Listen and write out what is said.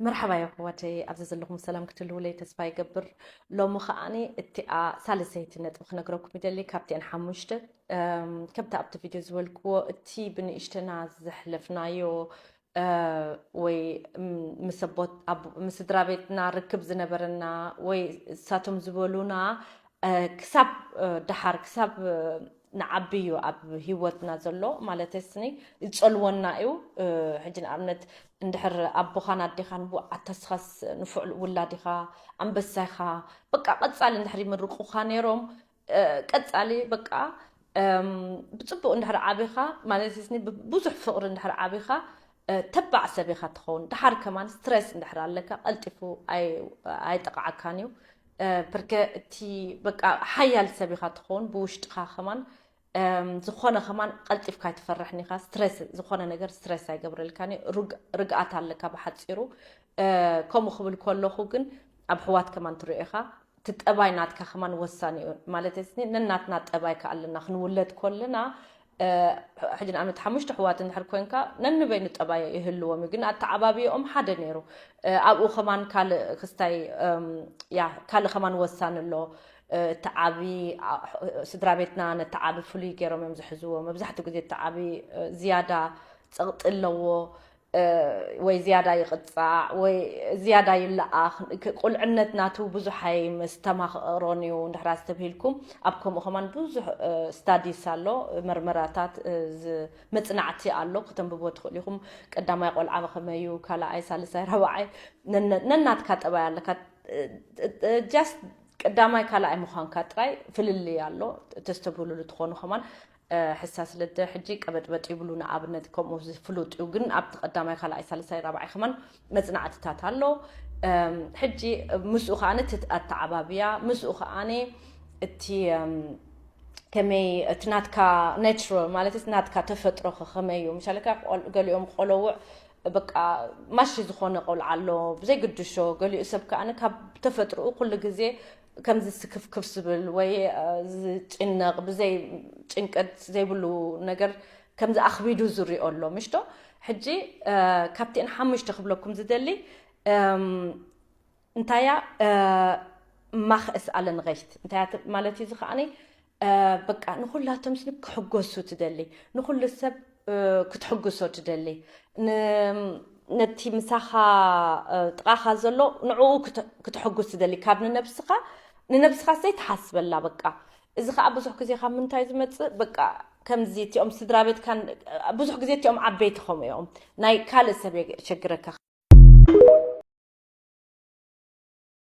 መርሓባ የሕዋተይ፣ ኣብዚ ዘለኹም ሰላም ክትህልውለይ ተስፋ ይገብር። ሎሚ ከዓኒ እቲኣ ሳልሰይቲ ነጥቢ ክነግረኩም ይደሊ፣ ካብቲአን ሓሙሽተ። እም፣ ከምቲ ኣብቲ ቪድዮ ዝበልክዎ፣ እቲ ብንእሽተና ዘሕለፍናዮ፣ እ፣ ወይ፣ እም፣ ምስ ኣቦት-፣ ኣብ-፣ ምስ ስድራ ቤትና ርክብ ዝነበረና ወይ እሳቶም ዝበሉና፣ እ፣ ክሳብ፣ እ፣ ደሓር፣ ክሳብ፣ እ፣ ንዓቢ እዩ ኣብ ህይወትና ዘሎ፣ ማለት ስኒ ዝጸልወና እዩ። እ፣ ሕጂ ንኣብነት እንድሕር ኣቦኻን ኣዴኻን ብኣታስኻስ ንፉዕ ውላድ ኢኻ፣ ኣንበሳ ኢኻ፣ በቃ ቀጻሊ እንድሕር ይምርቁኻ ነይሮም፣ እ፣ ቀጻሊ በቃ፣ እም፣ ብጽቡቕ እንድሕር ዓቢኻ፣ ማለት ስኒ ብብዙሕ ፍቕሪ እንድሕር ዓቢኻ፣ እ፣ ተባዕ ሰብ ኢኻ ትኸውን። ደሓር ከማን ስትረስ እንድሕር ኣለካ ቀልጢፉ ኣይ-፣ ኣይጠቕዓካን እዩ። እ፣ ብርከ እቲ በቃ ሓያል ሰብ ኢኻ ትኸውን ብውሽጥኻ ከማን። እም፣ ዝኾነ ከማን ቀልጢፍካ ኣይትፈርሕን ኢኻ። ስትረስ፣ ዝኾነ ነገር ስትረስ ኣይገብረልካን እዩ። ርግ-፣ ርግኣት ኣለካ ብሓጺሩ። እ፣ ከምኡ ክብል ከለኹ ግን ኣብ ኣሕዋት ከማን ትሪኦ ኢኻ። እቲ ጠባይ ናትካ ከማን ወሳኒ እዩ። ማለት እዚ ነናትና ጠባይ ከ ኣለና ክንውለድ ከለና፣ እ፣ ሕጂ ንኣብነት ሓሙሽተ ኣሕዋት እንድሕር ኮንካ ነንበይኑ ጠባይ ይህልዎም እዩ፣ ግን ኣተዓባብያኦም ሓደ ነይሩ። እ፣ ኣብኡ ከማን ካልእ ክስታይ፣ እም፣ ያ፣ ካልእ ከማን ወሳኒ ኣሎ። እ፣ እቲ ዓቢ፣ ኣ-፣ ስድራ ቤትና ነቲ ዓቢ ፍሉይ ገይሮም እዮም ዝሕዝዎ። መብዛሕትኡ ግዜ እቲ ዓቢ፣ እ፣ ዝያዳ ጸቕጢ ኣለዎ፣ እ፣ ወይ ዝያዳ ይቕጻዕ፣ ወይ ዝያዳ ይለኣኽ። ክ-፣ ቁልዕነት ናቱ ብዙሕ ኣይመስተማቕሮን እዩ እንድሕር ኣስተብሂልኩም። ኣብ ከምኡ ከማን ብዙሕ፣ እ፣ ስታዲስ ኣሎ፣ መርመራታት፣ እ፣ ዝ-፣ መጽናዕቲ ኣሎ፣ ከተንብቦ ትኽእሉ ኢኹም። ቀዳማይ ቆልዓ ከመይ እዩ፣ ካልኣይ፣ ሳልሳይ፣ ራብዓይ፣ ነነ-፣ ነናትካ ጠባይ ኣለካ። እ፣ እ፣ እ፣ ጃስት ቀዳማይ ካልኣይ ምዃንካ ጥራይ ፍልልይ ኣሎ። ተስተብህሉሉ ትኾኑ ከማን፣ እ፣ ሕሳስ ልደ ሕጂ ቀበጥበጥ ይብሉ፣ ንኣብነት ከምኡ ዝፍሉጥ እዩ። ግን ኣብቲ ቀዳማይ ካልኣይ ሳልሳይ ራብዓይ ከማን መጽናዕትታት ኣሎ። እም፣ ሕጂ ምስኡ ከኣ እቲ ኣተዓባብያ፣ ምስኡ ከኣ እቲ፣ እም፣ ከመይ እቲ ናትካ ናቹራል ማለት እቲ ናትካ ተፈጥሮ ከ ከመይ እዩ? ምሻለካ ቆል-፣ ገሊኦም ቆለውዕ በቃ ማሺ ዝኾነ ቆልዓ ኣሎ፣ ብዘይ ግድሾ። ገሊኡ ሰብ ከኣ ካብ ተፈጥሮኡ ኩሉ ግዜ ከምዚ ስክፍክፍ ዝብል ወይ፣ እ፣ ዝጭነቕ፣ ብዘይ ጭንቀት ዘይብሉ ነገር ከምዚ ኣኽቢዱ ዝሪኦ ኣሎ፣ ምሽቶ? ሕጂ፣ እ፣ ካብቲአን ሓሙሽተ ክብለኩም ዝደሊ፣ እም፣ እንታያ፣ እ፣ ማኽ እስ ኣለን ሬሽት። እንታያ ት-፣ ማለት እዩ እዚ ከኣኒ፣ እ፣ በቃ ንኹላቶም ስኒ ክሕጎሱ ትደሊ፣ ንኹሉ ሰብ፣ እ፣ ክትሕጉሶ ትደሊ፣ ን-፣ ነቲ ምሳኻ፣ እ፣ ጥቓኻ ዘሎ ንዕኡ ክት-፣ ክትሕጉስ ትደሊ። ካብ ንነብስኻ፣ ንነብስኻ ዘይትሓስበላ በቃ። እዚ ኸዓ ብዙሕ ግዜ ካብ ምንታይ ዝመጽእ? በቃ ከምዚ እቲኦም ስድራ ቤትካን፣ ብዙሕ ግዜ እቲኦም ዓበይቲ ከምኡ እዮም። ናይ ካልእ ሰብ የሸግረካ።